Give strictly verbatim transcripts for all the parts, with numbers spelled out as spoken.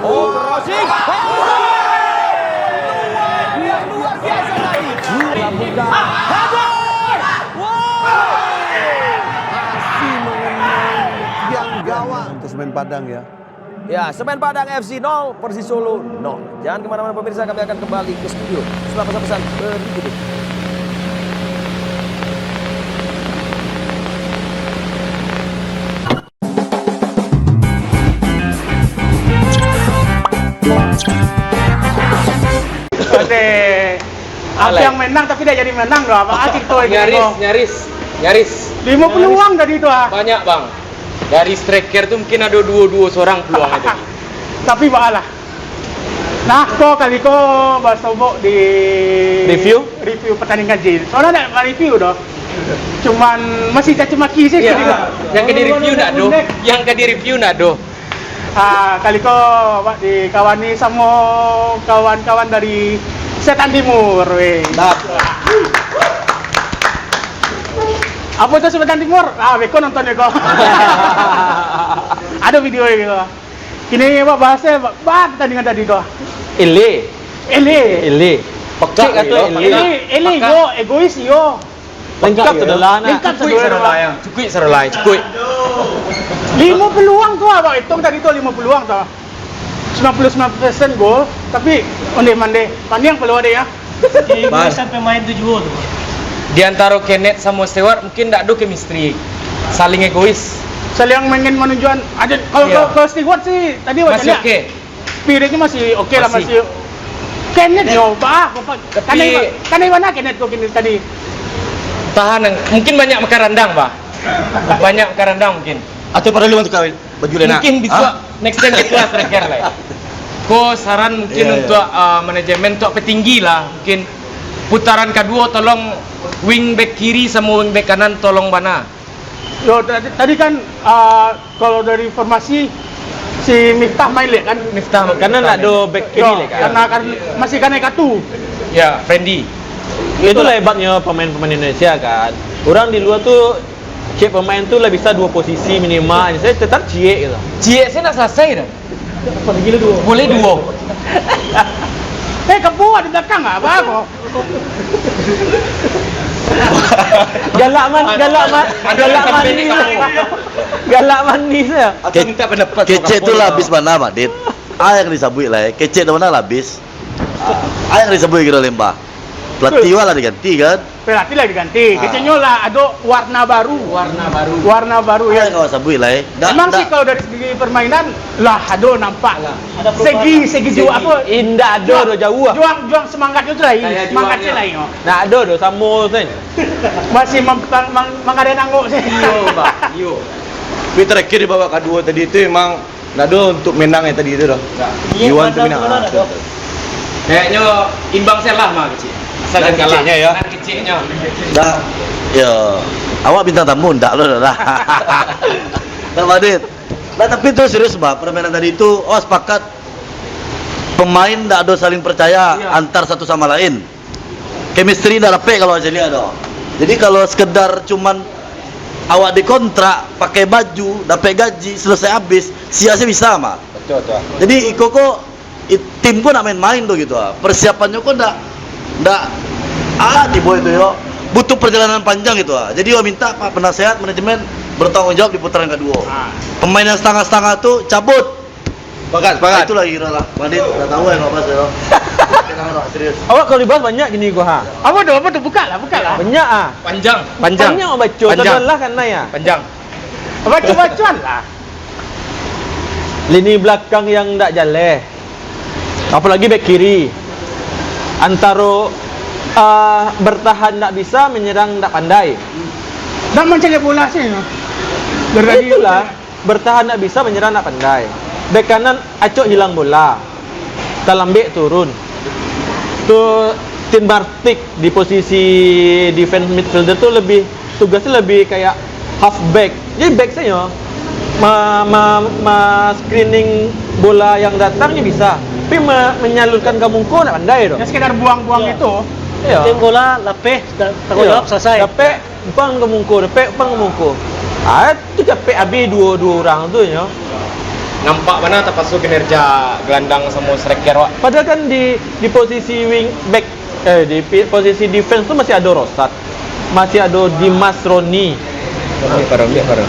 Oh, crossing. Oh, luar biasa tadi. Aduh. Wow. Masih mengenai tiang gawang. Untuk semen Padang, ya. Ya, Semen Padang F C nol, Persisolo nol. Jangan kemana-mana pemirsa, kami akan kembali ke studio setelah pesan-pesan berikut ini. Aduh. Apa yang menang tapi tidak jadi menang doh, apa? Ah, cerita ini Nyaris, doh. Nyaris, nyaris. Lima peluang tadi tu, ah. Banyak, Bang. Dari striker tu mungkin ado duo-duo sorang peluang tadi. Tapi baalah. Nah, ko kali ko basobok di review? Review pertandingan je. Soalnya nak review doh. Cuman masih caci maki sih. Iya. Yang ka di-review ndak doh. Yang ka di-review ndak doh. Ah, kali ko awak dikawani samo kawan-kawan dari Setan Timur, weh. Mantap. Apa tu Setan Timur? Ah, beko nonton beko. Ada video ni ko. Kini awak bahas eh, ba-, ba-, pertandingan tadi ko. Ele. Ele. Ele. Pekak atau ele? Ele, ele, yo, egois, yo. Lengkap tu dah lah, nak. Lengkap tu dah lah. Cukuik, Sarulai, cukuik. Lima peluang tu, abang hitung tadi tu lima peluang tu. Sembilan puluh sembilan persen gol, tapi onde-mande. Pandiang peluang dia, ya. Bas. Sampai main tu juo tu. Di antaro Kenneth samo Stewart mungkin ndak ado chemistry. Saling egois. Saling ingin menunjukkan. Ada, kalau, iya, kalau, kalau Stewart sih tadi wajar masih oke. Spiritnya masih oke lah, masih. Masih. Kenneth yo, bah, bapak. Tapi tanai, tanai mana Kenneth kau kini tadi? Tahan, mungkin banyak makan randang, bah. Banyak makan randang mungkin. Atau pada lu untuk kawin? Baju Lena. Mungkin bisa. Hah? Next time kita lah striker lah. Ko saran mungkin, iya, iya, untuk, uh, manajemen, untuk petinggi lah, mungkin putaran kaduo tolong wing back kiri samo wing back kanan tolong bana. Yo, tadi, tadi kan, uh, kalau dari formasi si Miftah main lek kan? Miftah, karena ndak ado back kiri lek kan? Karena kan masih kanai katu. Ya, Fendi. Itulah hebatnya pemain-pemain Indonesia kan. Orang di luar tu ciek pemain tu lah bisa duo posisi minimal. Saya tetap ciek gitu. Ciek saya nak selesai dah. Boleh duo. Eh, kebo di belakang ah, apa ko? Galak man-, galak man-, galak manis. Galak manis ya. Atau minta pendapat kecek tu lah habis mana, Mak Dit? Ah, yang disabuik lah, eh. Kecek tu mana lah habis? Ah, yang disabuik kira lembah. Pelatih wak lah diganti kan? Pelatih lah diganti. Ah. Keceknyo lah ado warna baru. Warna baru. Warna baru, ya. Ai, kawan sabuik lah, eh. Emang sih, kalau dari segi permainan, lah, ado nampak. Lah. Segi, segi juang apa? Indak ado doh, jauah. Juang, juang semangatnyo tu lain. Semangatnyo lain, oh. Ndak ado doh, samo tu. Masih mem-, mang-, mang-, manggadai nangok sih. Iyo, Bang. Iyo. Tapi terakhir di babak kaduo tadi tu emang Ndak ado untuk menang yang tadi tu doh. Ndak. Iwan tu menang. Ah, tu, tu. Kayaknyo imbang salah mah kecek. Asal kalah. Keceknyo, yo. Nan keceknyo. Dah. Yo. Awak bintang tamu ndak lo dah. Ndak, Madit. Nah, tapi tu serius, bah, permainan tadi tu, oh, sepakat. Pemain ndak ado saling percaya antar satu sama lain. Chemistry ndak dapek kalau saya lihat tu. Jadi kalau sekedar cuman awak dikontrak, pakai baju, dapek gaji, selesai habis, sia-sia bisa mah. Betul, betul. Jadi iko ko, i-, tim ko ndak main-main tu gitu ah. Persiapannyo ko ndak, ndak, ah, tibo itu yo. Butuh perjalanan panjang gitu ah. Jadi awak minta Pak Penasehat Manajemen bertanggung jawab di putaran kedua. Ah. Pemain yang setengah-setengah tu cabut. Sepakat, sepakat. Ah, itulah kira lah. Madit, dah tahu ya, nggak bahas ya. Kita nggak serius. Awak kalau dibahas banyak gini gua, ha. Apa tu? Apa tu? Buka lah, buka lah. Banyak ah. Panjang. Panjang. Panjang awak baca. Panjang. Tolonglah kan, Nay, ya. Panjang. Baca-bacaan lah. Lini belakang yang ndak jaleh. Apalagi back kiri. Antaro, ah, bertahan ndak bisa, menyerang ndak pandai. Ndak mancari bola sih. Dari tadi. Itulah. Bertahan ndak bisa, menyerang ndak pandai. Bek kanan acok hilang bola. Talambek turun. Tu Tin Bartik di posisi defense midfielder tu lebih, tugasnya lebih kayak halfback. Jadi back saja. Ma-, ma-, ma-screening bola yang datangnya bisa. Tapi me-, menyalurkan ka mungko ndak pandai tu. Ya, sekedar buang-buang itu. Iya. Tim bola lapeh, da-, tanggung jawab selesai. Dapek Pang ka mungko, dapek pang ka mungko. Ah, tu Dapek abih duo, duo urang tu nyo. Nampak bana tapaso kinerja gelandang samo striker awak. Padahal kan di, di posisi wing back, eh, di pi-, posisi defense tu masih ado Rosat, masih ado Dimas Roni. Ambiak paro, ambiak paro.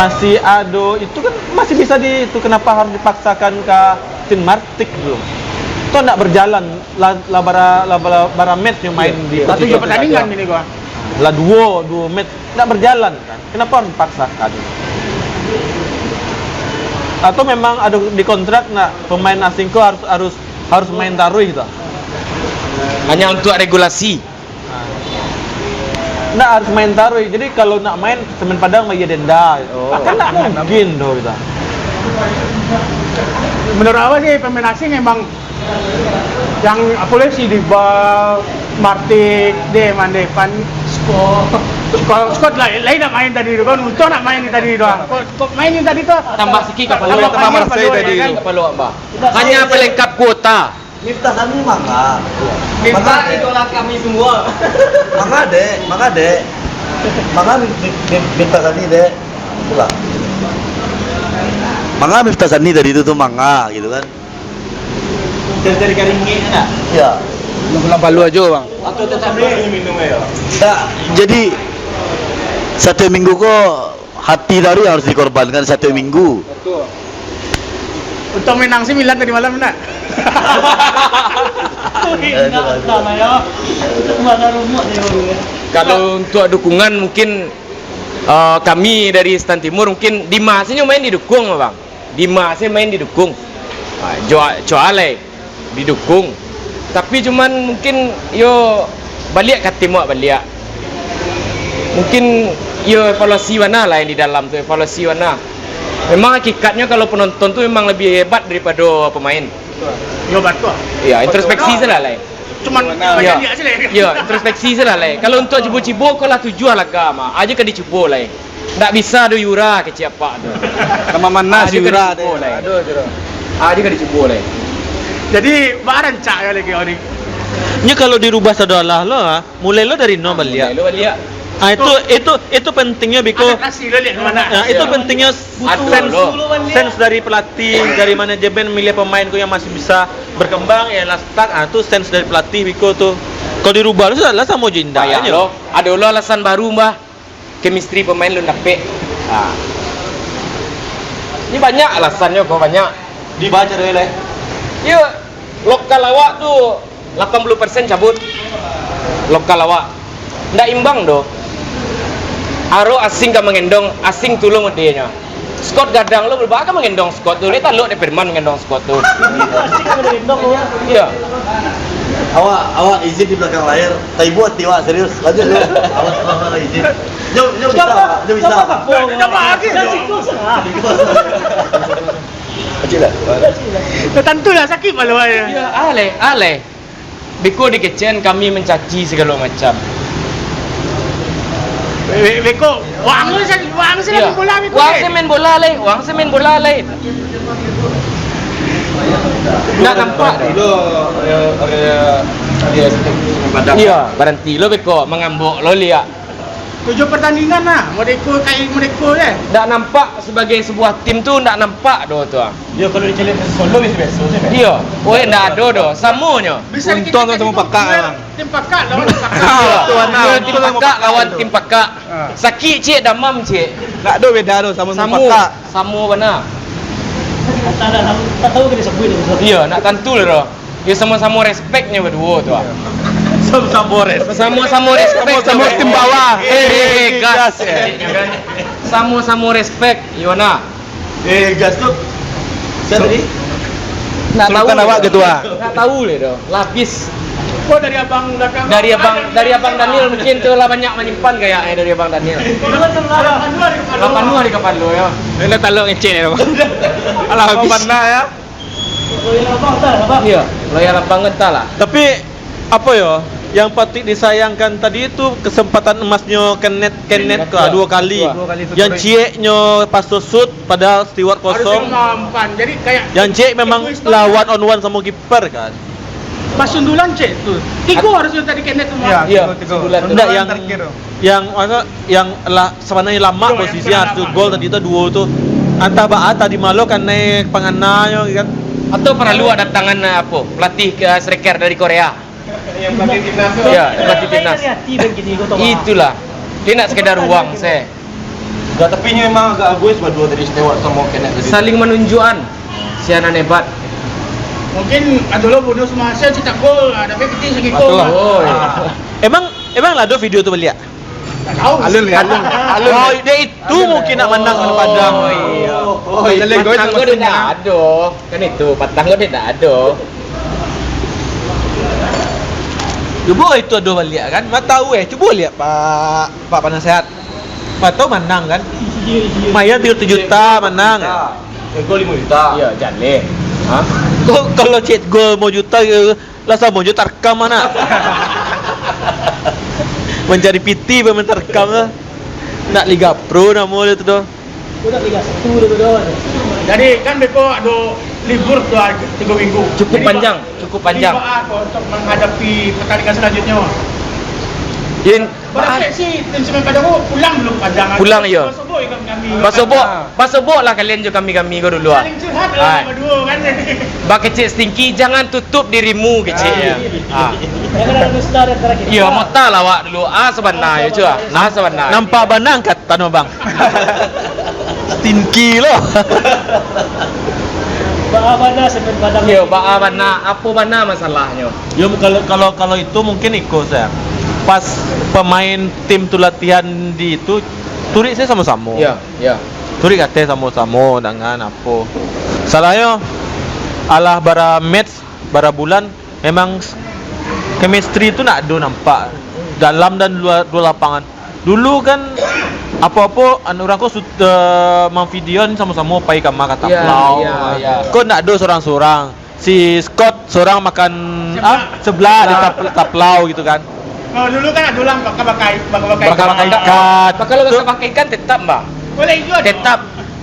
Masih ado, itu kan masih bisa di, itu kenapa harus dipaksakan ka Tin Martik tu? Tu ndak berjalan, lah, lah bara, lah bara, bara match nyo main di posisi tu. Satu jo pertandingan ini gua. Lah duo, duo match ndak berjalan kan. Kenapa harus dipaksakan? Atau memang ado di kontrak ndak pemain asing ko harus, harus, harus main taruih tu? Hanya untuk regulasi. Ndak harus main taruih. Jadi kalau ndak main, Semen Padang bayia denda. Oh. Kan ndak mungkin tu gitu. Menurut awak sih pemain asing emang yang apa lagi sih di bal Martik, deh, Mandepan, Scott. Kalau Scott lain, lain nak main tadi tu kan, Untung nak main tadi tu. Kok, kok main yang tadi tu? Tambah sikit kapalo. Tambah Marseille tadi tu. Kapalo, Mbah. Hanya pelengkap kuota. Miftah Sani manga. Miftah idola kami semua. Manga, Dek, manga, Dek. Manga Mi-, Mi-, Mi-, Miftah Sani, Dek. Itulah. Manga Miftah Sani tadi tu, tu manga gitu kan. Cari-cari karingik nak? Ya. Pulang palu aja, Bang. Atau tetap minum ya? Tak, jadi satu minggu ko hati tadi harus dikorbankan satu minggu. Betul. Untuk menang sih Milan tadi malam, nak? Kalau untuk dukungan, mungkin, eh, kami dari Stan Timur, mungkin Dima sih nyo main didukung, Bang. Dima sih main didukung. Ah, jo, coa lai didukung. Tapi cuman mungkin yo baliak ka tim awak baliak. Mungkin yo evaluasi bana lah yang di dalam tu, evaluasi bana. Memang hakikatnyo kalau penonton tu memang lebih hebat daripado pemain. Yo, batua. Yo, introspeksi salah lai. Cuman bajadiak se lai. Yo, introspeksi salah lai. Kalau untuk cibo-cibo ko lah tujuah laga mah. Aja ka dicubo lai. Ndak bisa do Yura kecek apak tu. Sama mana si Yura tu. Aja ka dicubo lai. Aja ka dicubo lai. Jadi, baa rancak yo lagi ni. Nyo kalau dirubah sadolah lo, ah. Mulai lo dari nol baliak. Mulai lo baliak. Ah, itu, itu, itu pentingnyo biko adaptasi lo lihat mana. Ah, itu pentingnyo sense, sense dari pelatih, dari manajemen milih pemain ko yang masih bisa berkembang, ya lah stuck. Ah, tu sense dari pelatih biko tu. Kalau dirubah lo, lah samo jo indak. Payah lo. Ado lo alasan baru, Mbah. Chemistry pemain lun dapek. Ha. Ni banyak alasannyo ko, banyak. Di baca dulu lai. Yo, lokal awak tu lapan puluh persen cabut. Lokal awak. Ndak imbang doh. Aro asing ka mangendong, asing tulung adenyo. Scott gadang lo, baa ka mangendong Scott tu. Lai talok dek Firman mangendong Scott tu. Iyo. Awak, awak izin di belakang layar. Taibo ati awak, serius. Lanjut dulu. Awak, awak, awak izin. Nyo, nyo bisa, Pak. Nyo bisa, Pak. Nyo, nyo, Pak. Kacik lah. Tantu lah sakik palo awak. Iyo, aleh, aleh. Beko dikecekan kami mencaci segalo macam. Be-, beko, wang tu sa-, wang se main bola beko. Wang se main bola lai, wang se main bola lai. Ndak nampak doh. Ilo area, area, area Padang. Iyo, baranti lo beko, mangambok lo liak. Tujuah pertandingan lah, modeko kai modeko je. Ndak nampak sebagai sebuah tim tu, ndak nampak doh tu ah. Yo, kalau dicaliak versus solo biaso-biaso se, kan? Iyo. Oi, ndak ado doh. Samonyo. Untuang tu samo pakak memang. Tim pakak lawan tim pakak. Iyo. Tim pakak lawan tim pakak. Ah. Sakik ciek, damam ciek. Ndak ado beda doh, samo-samo pakak. Samo bana. Iyo, ndak tantu lah doh. Iyo, samo-samo respect nyo baduo tu ah. Samo-samo respect. Samo-samo respect. Samo-samo tim bawah. Eh, gas. Samo-samo respect, iyo nah. Eh, gas tu. Sia tadi? Ndak tahu. Sultan awak ketua. Ndak tahu lai doh. Lapis. Oh, dari abang belakang. Dari abang, dari abang Daniel mungkin tu lah banyak manyimpan kayaknyo dari abang Daniel. Lapan dua di kapalo yo. Ini talok ngecek ni, Bang. Alah, habis. Lapan dua ya. Iyo, loyal abang entah lah. Tapi apo yo, yang patut disayangkan tadi tu kesempatan emasnyo Kenneth, Kenneth ka duo kali. Duo kali. Yang cieknyo pas shoot padahal Steward kosong. Yang ciek memang lawan on one samo kiper kan. Pas sundulan cek tu. Tigo harusnyo tadi kena tu. Ya, Iya, tigo, tigo. Sundulan tu. Ndak, yang, terakhir tu. Yang, masa, yang lah, sabananyo lamak posisi yang harus tu gol tadi tu, duo tu. Antah baa tadi malah kanai pangananyo kan. Atau paralu ada tangan, eh, apo? Pelatih ke striker dari Korea. Yang pelatih timnas tu. Ya, pelatih timnas. Hati begini, kau tahu. Itulah. Dia nak sekedar uang, se. Enggak, tapi nyo emang agak aguis baduo tadi, Stewart samo Kenneth tadi. Saling menunjukkan. Sianan hebat. Mungkin ado lo bonus masa cetak gol, ah, tapi penting segi gol. Betul lah. Oh, iya. Ah. Emang, emang lah ado video tu baliak? Tak tahu. Alun, ya, alun. Alun. Oh, dia itu mungkin nak manang lawan Padang. Oh, iya. Oh, iya. Patang ko dia tak ado. Kan itu, patang ko dia tak ado. Cubo itu ado baliak kan? Ma tahu eh, cubo lihat Pak, Pak Penasehat. Patau manang kan? Mayan tigo ratus juta manang. Cek gol limo juta. Iya, jaleh. Ha? Kok kalau cek gol limo juta, eh, lah samo jo tarkam anak. Mancari piti pemain tarkam lah. Nak Liga Pro namo dia tu doh. Udah Liga satu dia tu doh. Jadi kan beko ado libur tu, ah, tigo minggu. Cukup panjang, cukup panjang. Jadi ba-, jadi baa ko untuk menghadapi pertandingan selanjutnya? Yen Berarti si tim Semen Padang ko pulang dulu ke Padang. Pulang, iyo. Basobok ikam kami. Basobok, basobok lah kalian jo kami-kami ko dulu, ah. Saling curhat lah baduo kan. Ba kecek Stinky, jangan tutup dirimu, kecek. Ah. Jangan ada dusta di antara kita. Iyo, mota lah awak dulu. Ah, sabananyo, cuy. Ah, sabananyo. Nampak bana angkatan, Bang. Stinky lo. Baa bana Semen Padang. Iyo, baa bana. Apo bana masalahnyo? Yo, kalau, kalau, kalau itu mungkin iko, saya. Pas pemain tim tu latihan di itu, turik saya samo-samo. Ya, ya. Turik kateh samo-samo dengan apo. Salahnyo, alah bara match, bara bulan, memang chemistry tu nak ado nampak dalam dan luar, luar lapangan. Dulu kan, apo-apo, an-, urang ko sut-, eh, mamvideoan samo-samo pai kama ka Taplau. Ya, ya, ya. Ko nak ado sorang-sorang. Si Scott sorang makan, ah, seblak di tap-, Taplau gitu kan. Kalau dulu kan ado lah bakar-bakar, bakar-bakar ikan. Bakar-bakar ikan. Kalau bakar-bakar ikan tetap, Bang. Boleh juo tu. Tetap.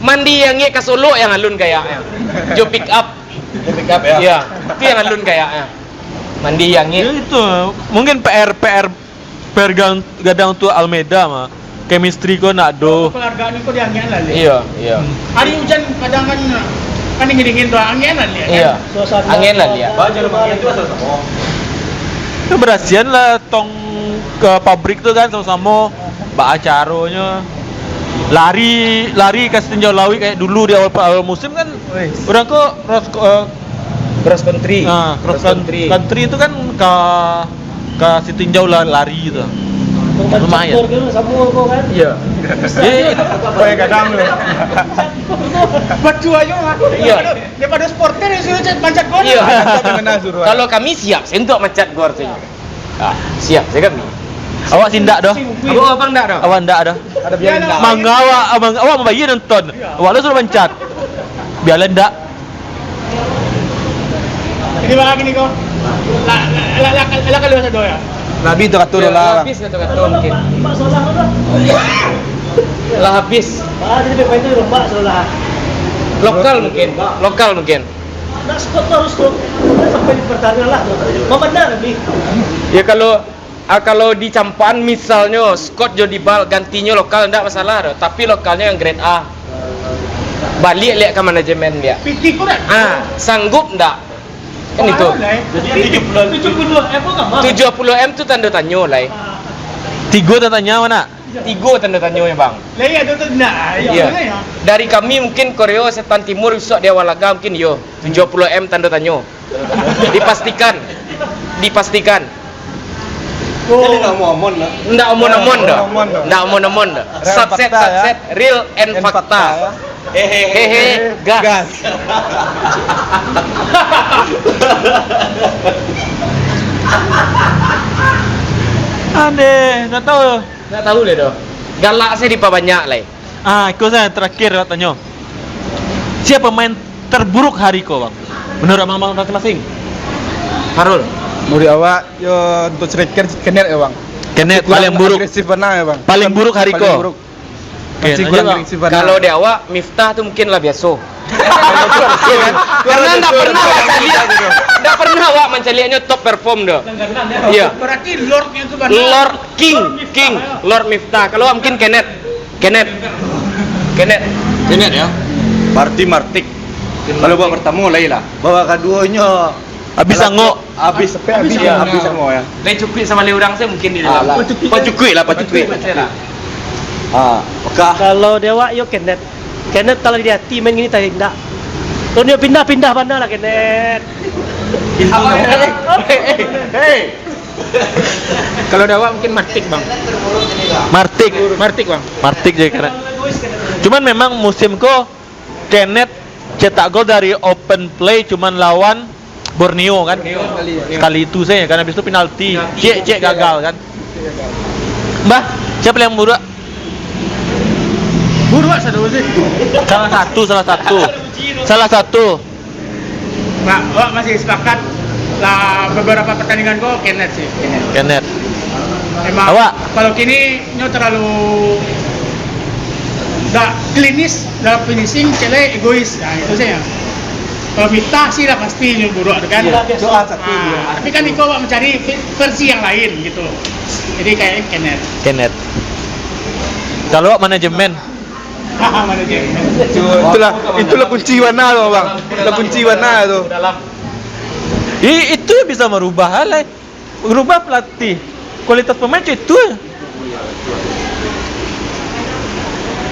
Mandi yang ngek ka Solok yang alun gayaknyo. Jo pick up. Jo pick up, ya. Iya, itu yang alun gayaknyo. Mandi yang ngek. Ya itu, mungkin P R, P R P R Gadang, Gadang tu Almeida mah. Chemistry ko nak ado. Penghargaan ko diangian lah, Lek. Iya, iya. Hmm. Hari hujan kadang kan, kan dingin-dingin tu, angian lah, Lek, kan? Iya. Angian lah, Lek. Baja rumah tu asal samo. Yo, barasiahan lah tong ka pabrik tu kan samo-samo. Baa caronyo. Lari, lari ka sitinjau lauik kayak dulu di awal, awal musim kan. Wih. Urang ko cross, eh, cross country. Ah, cross country. Country itu kan ka, ka sitinjau la-, lari tu. Lumayan. Mancak gor kan, samo ko kan? Iya. Iya, iya. Baik kadang tu. Batua aja, Mak. Iya. Daripada supporter yang suruh mancak gor. Iya. Kalau kami siap, saya untuk mancak gor tu. Ah, siap, saya kami. Awak si ndak doh? Awak abang ndak doh? Awak ndak doh? Ada biaya ndak? Mangga awak, abang, awak mambayar nonton. Awak lo suruh mancak. Biarlah ndak. Ini bang, gini ko. Lah, lah, lah, lah, lah, kalau sado ya. Lah habis tu kato lah. Lah habis kato-kato mungkin. Lah habis. Ah, jadi pemain tu lomba solah. Lokal mungkin. Lokal mungkin. Nak squad tu harus tu. Sampai di pertandingan lah tu. Memandang lebih. Ya, kalau, ah, kalau di Campaan misalnyo squad jo dibal gantinyo lokal ndak masalah doh, tapi lokalnyo yang grade A. Baliak liak ka manajemen liak. Piti kurang. Ah, sanggup ndak? Kan itu. Jadi tujuh puluh, tujuh puluh M tu kan, Bang? Tujuh puluh M tu tando tanyo lai. Tigo tando tanyo mano? Tigo tando tanyo ya, Bang. Lah iya tu, tu ndak. Iya. Dari kami mungkin Koreo Setan Timur besok di awal laga mungkin yo. Tujuh puluh M tando tanyo. Dipastikan. Dipastikan. Jadi ndak omon-omon lah. Ndak omon-omon doh. Ndak omon-omon doh. Real fakta, ya. Sat set, sat set, real and fakta. Hehehe, gas. Aneh, ndak tahu. Ndak tahu leh doh. Galak se dipabanyak lai. Ah, iko sajo terakhir awak tanyo. Sia pemain terburuk hari ko, Bang? Menurut abang-abang masing-masing. Harul. Menurut awak, yo, untuk striker Kenneth ya, Bang. Kenneth paling buruk. Agresif bana ya, Bang. Paling buruk hari ko. Paling buruk. Oke, lanjut, Bang. Agresif bana. Kalau di awak, Miftah tu mungkin lah biaso. Karena ndak pernah lah lihat. Ndak Pernah awak mancaliaknyo top perform tu? Iyo. Berarti Lord-nyo tu bana. Lord King, Lord Miftah, King, yo. Lord Miftah. Kalau awak mungkin Kenneth. Kenneth. Kenneth. Kenneth, yo. Berarti Martik. Kalau babak partamo, lai lah. Babak kaduonyo, abih sangok. Abih sampai abih, abih sangok, yo. Lai cukuik sabaleh urang se mungkin di dalam. Alah. Oh, cukuik. Oh, cukuik lah, Pak, cukuik. Cukuik, Pak, lah. Ah, oke. Kalau di awak, yo Kenneth. Kenneth kalau di ati main gini tadi indak. Tunjuk pindah-pindah bana lah Kenneth. Hei, hei, hei. Kalau di awak mungkin Martik, Bang. Martik. Martik, Bang. Martik je kena. Cuman memang musim ko Kenneth cetak gol dari open play cuman lawan Borneo kan. Borneo sekali, ya. Sekali itu saja kan, habis itu penalti. Penalti. Cek, cek gagal kan. Bah, siapa yang buruk? Buruk satu sih. Salah satu, salah satu. Salah satu. Mak, awak masih sepakat lah, beberapa pertandingan ko Kenneth sih, Kenneth. Kenneth. Emang awak? Kalau kini nyo terlalu dak klinis dalam finishing, cele egois. Nah, itu saja. Kalau Miftah sih lah pasti nyo buruk tu kan. Iya, doa satu. Ah, tapi kan iko awak mencari versi yang lain gitu. Jadi kayaknya Kenneth. Kenneth. Kalau awak manajemen, Itulah, itulah kunci bana tu, Bang. Itulah kunci bana tu. I-, itu yang bisa merubah hal, eh. Merubah pelatih. Kualitas pemain cuma itu, eh.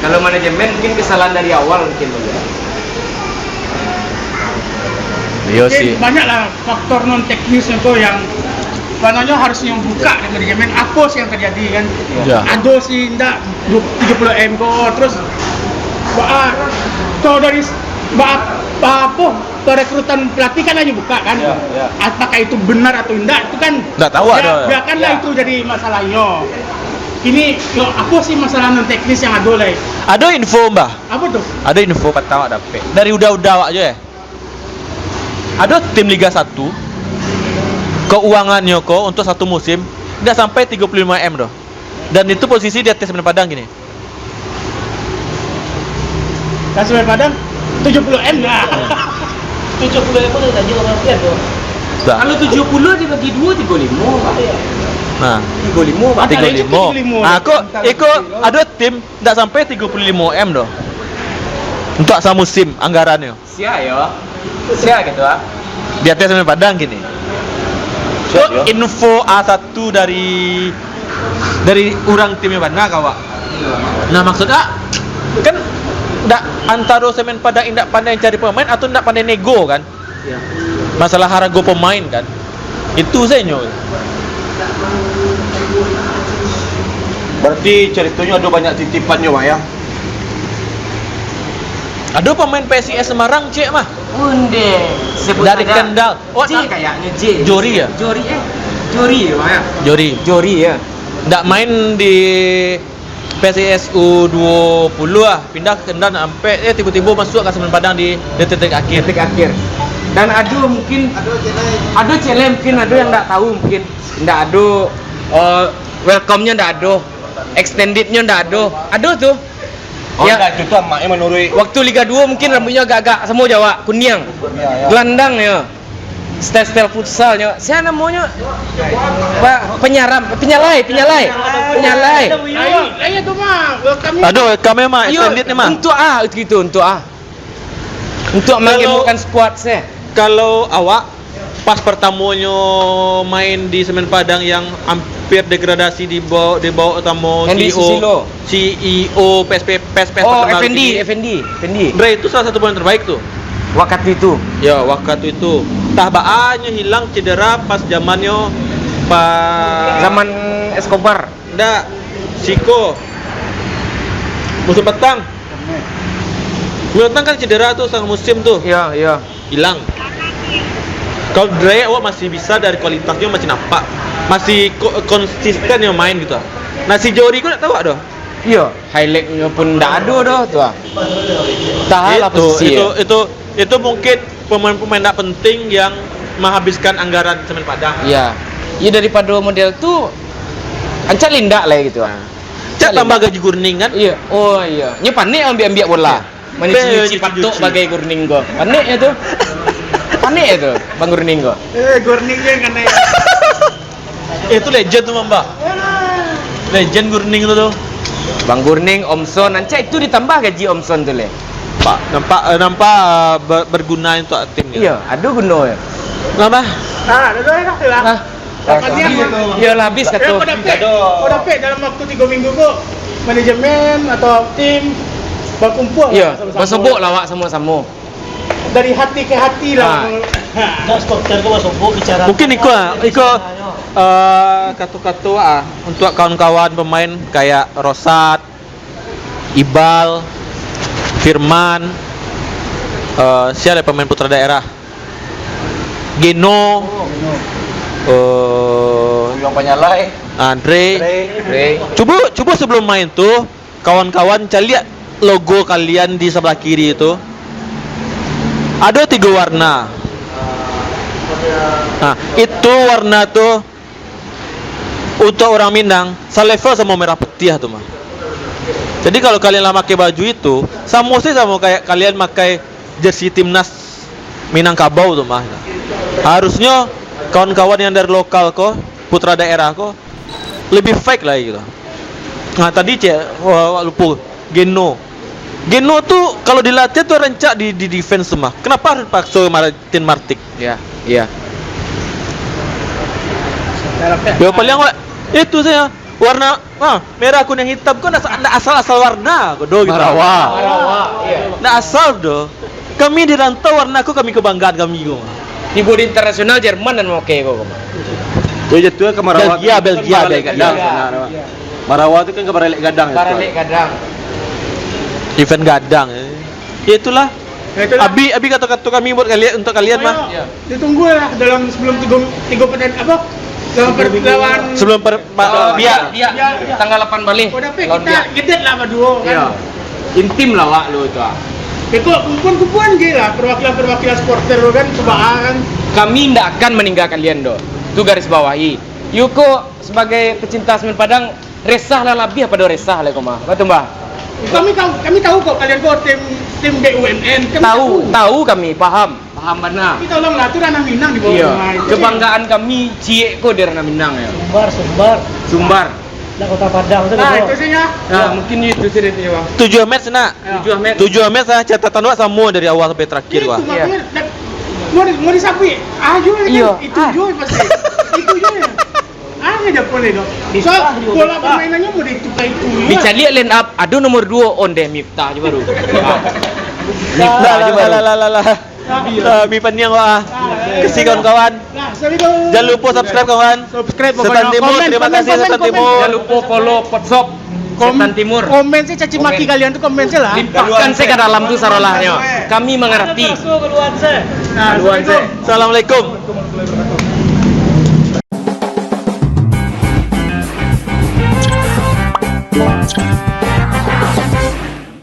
Kalau manajemen mungkin kesalahan dari awal mungkin, Bang. Iya sih. Mungkin banyaklah faktor non teknis tu yang sebenarnya harus nyo buka di manajemen, apo sih yang terjadi kan. Ya. Ado sih ndak tujuh puluh M ko, terus ba-, kalau dari s-, ba-, ba-, apo, perekrutan pelatih kan hanya buka kan. Ya, ya. Apakah itu benar atau indak, itu kan ndak tahu, ya, ado. Biarkanlah itu jadi masalahnya. Ini, yo, apo sih masalah non teknis yang ado lai? Ado info, Mbah. Apo tu? Ado info patang awak dapek. Dari udah-udah awak je, eh. Ado tim Liga satu, keuangannyo ko untuk satu musim, indak sampai tigo puluh limo M doh. Dan itu posisi di ateh Semen Padang kini. Ka Semen Padang, tujuh puluh M lah. Tujuh puluh M tu tadi urang pian tu. Dah. Kalau tujuh puluh dibagi duo, tigo limo, Pak. Nah. Tigo limo, Pak. Tigo limo. Antara itu tujuh limo. Ah, kok iko ado tim ndak sampai tigo puluh limo M doh. Untuk samusim anggarannyo. Sia yo. Sia gitu ah. Di ateh Semen Padang kini. Siap, yo. Info A satu dari, dari urang timnyo bana ka awak. Nah, maksud ah, kan ndak antaro Semen Padang indak pandai cari pemain atau ndak pandai nego kan? Iya. Masalah harga pemain kan. Itu sajo. Berarti caritonyo ado banyak titipannyo, Pak, ya? Ado pamain P S I S Semarang, cek mah. Onde, sebut dari saja. Kendal. Oh, J nah, kayaknya, J. Jori, ya? Jori, eh. Jori, ya, Pak, ya? Jori. Jori, ya. Ndak main di P S I S U dua puluh ah, pindah ke Kendal ampek, eh, tibo-tibo masuak ka Semen Padang di detik-detik akhir. Detik akhir. Dan ado mungkin, ado cele mungkin, ado yang ndak tahu mungkin. Ndak ado, eh, welcome-nyo ndak ado. Extended-nyo ndak ado. Ado tu. Oh, ya. Ndak, itu tu amak, eh, menurut. Waktu Liga dua mungkin rambutnyo agak-agak samo jo awak, kuniang. Ya, ya. Gelandang, ya. Style-style futsalnyo. Sia namonyo? Pak, penyaram, penyalai, penyalai. Penyalai. Ayo, ayo tu mah, welcome. Aduh, kami mah, iyo, extended ni mah. Untuk ah, gitu, untuk ah. Untuk menggemukkan squad se. Kalau awak pas pertamonyo main di Semen Padang yang hampir degradasi di bawah, di bawah utama Hendy C E O, Susilo. C E O P S P, P S P Oh, Perkembangan Effendi, Tinggi. Effendi, Effendi. Dre itu salah satu pemain terbaik tu. Waktu itu. Ya, waktu itu. Tah baa nyo hilang cedera pas zamannya, pas zaman Escobar. Ndak, Siko. Musim petang. Musim petang kan cedera tu, setengah musim tu. Iya, iya. Hilang. Kalau Dre, awak masih bisa dari kualitasnya masih nampak. Masih ko-, konsisten yang main gitu. Nah, si Jori ko ndak tahu ado. Iya, highlight-nyo pun ndak ado doh tu ah. Tahalah itu, posisi itu, ya. Itu, itu mungkin pemain-pemain ndak penting yang menghabiskan anggaran Semen Padang. Iya. Iya, daripado model tu, ancak indak lah gitu ah. Cak tambah gaji Gurning kan? Iya. Oh iya. Nyo panek ambiak-ambiak bola. Iya. Mancuci-nyuci patok bagai Gurning ko. Panek nyo tu. Panik itu, Bang Gurning ko. Eh, Gurning je kan naik. Eh, itu legend tu, Mamba. Legend Gurning tu, tu. Bang Gurning, Om Son, ancak itu ditambah gaji Om Son tu, leh. Pak, nampak, eh, nampak, eh, ber-, berguna untuk tim, ya. Iya, ada guna, ya. Lah, bah. Ah, dah, dah, dah, dah. Ah. Apa dia, Bang? Iya lah, habis. Eh, kata. Kau dapet, kau dapet dalam waktu tiga minggu ko, manajemen atau tim bakumpul lah sama-sama. Iya, basobok lah awak sama-sama. Dari hati ke hati lah. Ah. Dah, supporter ko basobok bicara. Mungkin iko, ah, iko, eh, kato-kato, ah, untuk kawan-kawan pemain kayak Rosat, Ibal, Firman, eh, sia lagi pemain putra daerah? Geno, eh, Uyong Panyalai. Andre. Andre. Andre. Cubo, cubo sebelum main tu, kawan-kawan caliak logo kalian di sebelah kiri tu. Ado tigo warna. Nah, itu warna tu untuk urang Minang, salevel samo merah putiah tu mah. Jadi, kalau kalian lah makai baju itu, samo se samo kayak kalian makai jersey timnas Minangkabau tu mah. Harusnyo kawan-kawan yang dari lokal ko, putra daerah ko, lebih fight lah gitu. Nah, tadi cek, wah, wak lupo. Geno. Geno tu kalau di latihan tu rancak di, di defense tu mah. Kenapa harus pakso Martin Martik? Ya, iya. Yo, paling awak itu saja. Warna, ah, merah kuning hitam ko ndak, ndak asal-asal warna ko doh gitu. Marawa. Marawa, iya. Ndak asal doh. Kami di rantau, warna ko kami kebanggaan kami ko. Tibo di internasional Jerman nan mamakai ko, ko. Yo, jatuah ka Marawa. Belgia, Belgia, Belgia. Marawa tu kan ka baralek gadang. Baralek gadang. Event gadang, eh. Ya, itulah. Ya, itulah. Abi, abi kato-kato kami buat kalian, untuk kalian mah. Pokoknyo, ditunggu lah dalam sebelum tigo, tigo pertandingan, apa? Lawan per-, lawan sebelum per-, ma-, biak. Biak, biak, tanggal lapan baleh. Udah pe, lawan kita biak. Gedet lah baduo, kan? Iya. Intim lah awak lo tu, ah. Beko, kumpuan-kumpuan je lah, perwakilan-perwakilan supporter lo kan, Subaa kan. Kami ndak akan meninggalkan kalian doh. Tu garis bawahi. Yo ko sebagai pecinta Semen Padang, resah lah labiah pado resah lah ko mah. Batua, Mbah? Kami tahu, kami tahu kok kalian ko tim, tim B U M N. Kami tahu, tahu. Tahu kami, paham. Paham bana. Tapi tolonglah, tu ranah Minang di bawah. Iya. Rumah itu. Kebanggaan kami ciek ko di ranah Minang, ya. Sumbar, Sumbar. Sumbar. Lah, Kota Padang tu. Nah, itu sih, ya. Nah, mungkin itu sih dia punya, Bang. Tujuah match, nak. Ya. Tujuah match. Tujuah match lah, catatan awak samo dari awal sampai terakhir, wah. Itu makanya, dak-, mau di-, mau disapi. Ah, yo, kan? Iya. Itu yo pasti. Itu yo. Ado apo lai tu? So, pola permainannyo mudah itu ka itu. Dicaliak line up, ado nomor duo, ondeh Miftah je baru. Miftah je baru. Lah, lah, lah, lah, lah. Ah, mi paniang, wah. Kasih kawan-kawan. Nah, sorry tu. Jangan lupa subscribe, kawan. Subscribe, Setan pokoknya. Timur, komen, terima komen, kasih, komen, Setan komen. Timur. Jangan lupa follow Podshop Kom-, Setan Timur. Komen sih, caci maki kalian tu, komen sih lah. Limpahkan sih ka dalam tu sarolahnyo. Kami mengerti. Nah, assalamualaikum. Assalamualaikum.